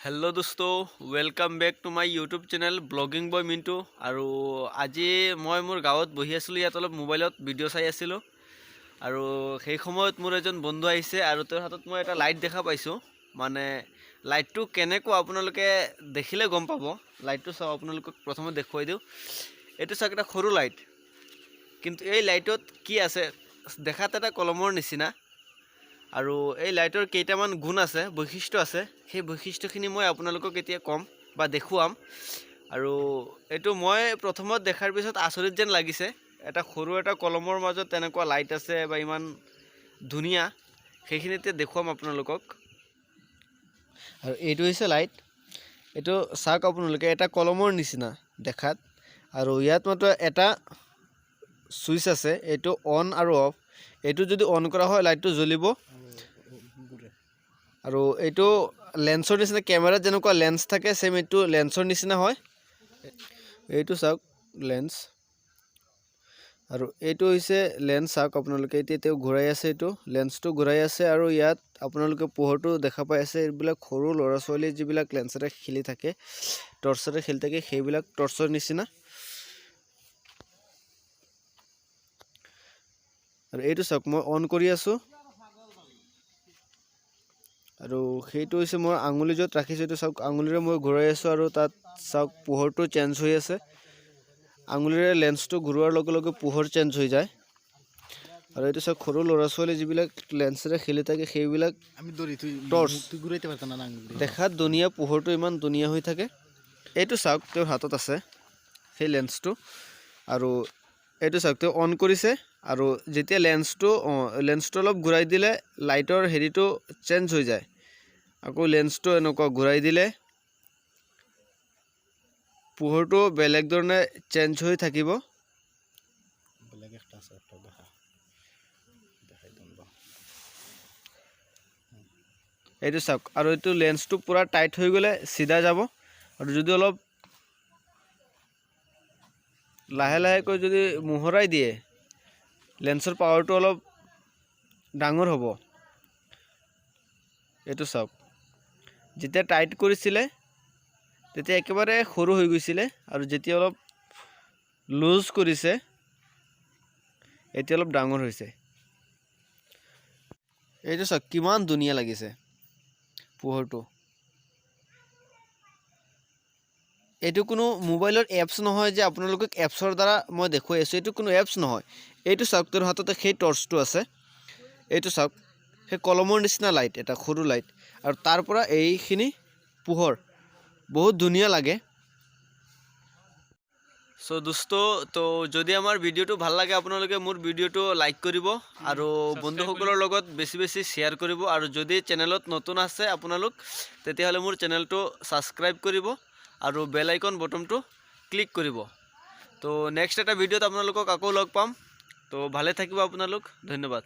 Hello' দোস্ত, welcome back to my YouTube channel blogging boy Mintu. আৰু আজি মই মোৰ গাঁৱত বহি আছিলোঁ, ইয়াত অলপ মোবাইলত ভিডিঅ' চাই আছিলোঁ আৰু সেই সময়ত মোৰ এজন বন্ধু আহিছে আৰু তেওঁৰ হাতত মই এটা লাইট দেখা পাইছোঁ। মানে লাইটটো কেনেকুৱা আপোনালোকে দেখিলে গম পাব। লাইটটো চাওক, আপোনালোকক প্ৰথমে দেখুৱাই দিওঁ। এইটো চাওক, এটা সৰু লাইট, কিন্তু এই লাইটত কি আছে? দেখাত এটা কলমৰ নিচিনা আৰু এই লাইটৰ কেইটামান গুণ আছে, বৈশিষ্ট্য আছে। সেই বৈশিষ্ট্যখিনি মই আপোনালোকক এতিয়া ক'ম বা দেখুৱাম। আৰু এইটো মই প্ৰথমত দেখাৰ পিছত আচৰিত যেন লাগিছে, এটা সৰু এটা কলমৰ মাজত তেনেকুৱা লাইট আছে বা ইমান ধুনীয়া। সেইখিনি এতিয়া দেখুৱাম আপোনালোকক। আৰু এইটো হৈছে লাইট। এইটো চাওক আপোনালোকে, এটা কলমৰ নিচিনা দেখাত আৰু ইয়াত মাত্ৰ এটা ছুইচ আছে, এইটো অন আৰু অফ। এইটো যদি অন কৰা হয়, লাইটটো জ্বলিব। আৰু এইটো লেন্সৰ নিচিনা, কেমেৰাত যেনেকুৱা লেন্স থাকে, ছেম এইটো লেন্সৰ নিচিনা হয়। এইটো চাওক লেন্স আৰু এইটো হৈছে লেন্স। চাওক আপোনালোকে, এতিয়া তেওঁ ঘূৰাই আছে, এইটো লেন্সটো ঘূৰাই আছে আৰু ইয়াত আপোনালোকে পোহৰটো দেখা পাই আছে। এইবিলাক সৰু ল'ৰা ছোৱালীয়ে যিবিলাক লেন্সেৰে খেলি থাকে, টৰ্চেৰে খেলি থাকে, সেইবিলাক টৰ্চৰ নিচিনা। আৰু এইটো চাওক, মই অন কৰি আছোঁ আৰু সেইটো হৈছে মই আঙুলি য'ত ৰাখিছোঁ, এইটো চাওক, আঙুলিৰে মই ঘূৰাই আছোঁ আৰু তাত চাওক পোহৰটো চেঞ্জ হৈ আছে। আঙুলিৰে লেন্সটো ঘূৰোৱাৰ লগে লগে পোহৰ চেঞ্জ হৈ যায়। আৰু এইটো চাওক, সৰু ল'ৰা ছোৱালী যিবিলাক লেন্সেৰে খেলি থাকে, সেইবিলাক আমি দৌৰি তুই টৰ্চ। তুই ঘূৰাইতে পাৰত না আঙুল দিয়ে। দেখাত ধুনীয়া, পোহৰটো ইমান ধুনীয়া হৈ থাকে। এইটো চাওক, তেওঁৰ হাতত আছে সেই লেন্সটো আৰু এইটো চাওক, তেওঁ অন কৰিছে আৰু যেতিয়া লেন্সটো অলপ ঘূৰাই দিলে লাইটৰ হেৰিটো চেঞ্জ হৈ যায়। আকৌ লেন্সটো এনেকুৱা ঘূৰাই দিলে পোহৰটো বেলেগ ধৰণে চেঞ্জ হৈ থাকিব। বেলেগ একটা আছে, একটা দেখা দেখাই দিম ৰ। এইটো চাওক, আৰু এইটো লেন্সটো পূৰা টাইট হৈ গ'লে চিধা যাব আৰু যদি অলপ লাহে লাহেকৈ যদি মোহৰাই দিয়ে, লেন্সৰ পাৱাৰটো অলপ ডাঙৰ হ'ব। এইটো চাওক, যেতিয়া টাইট কৰিছিলে তেতিয়া একেবাৰে সৰু হৈ গৈছিলে আৰু যেতিয়া অলপ লুজ কৰিছে, এতিয়া অলপ ডাঙৰ হৈছে। এইটো চাওক, কিমান ধুনীয়া লাগিছে পোহৰটো। এইটো কোনো মোবাইলৰ এপছ নহয় যে আপোনালোকক এপছৰ দ্বাৰা মই দেখুৱাই আছোঁ। এইটো কোনো এপছ নহয়। এইটো চাওক, তেওঁৰ হাততে সেই টৰ্চটো আছে। এইটো চাওক, সেই কলমৰ নিচিনা লাইট, এটা সৰু লাইট আৰু তাৰ পৰা এইখিনি পোহৰ বহুত ধুনীয়া লাগে। চ' দোস্ত, তো যদি আমাৰ ভিডিঅ'টো ভাল লাগে, আপোনালোকে মোৰ ভিডিঅ'টো লাইক কৰিব আৰু বন্ধুসকলৰ লগত বেছি বেছি শ্বেয়াৰ কৰিব। আৰু যদি চেনেলত নতুন আছে আপোনালোক, তেতিয়াহ'লে মোৰ চেনেলটো ছাবস্ক্ৰাইব কৰিব আৰু বেল আইকন বটনটো ক্লিক কৰিব। তো নেক্সট এটা ভিডিঅ'ত আপোনালোকক আকৌ লগ পাম। তো ভালে থাকিব আপোনালোক, ধন্যবাদ।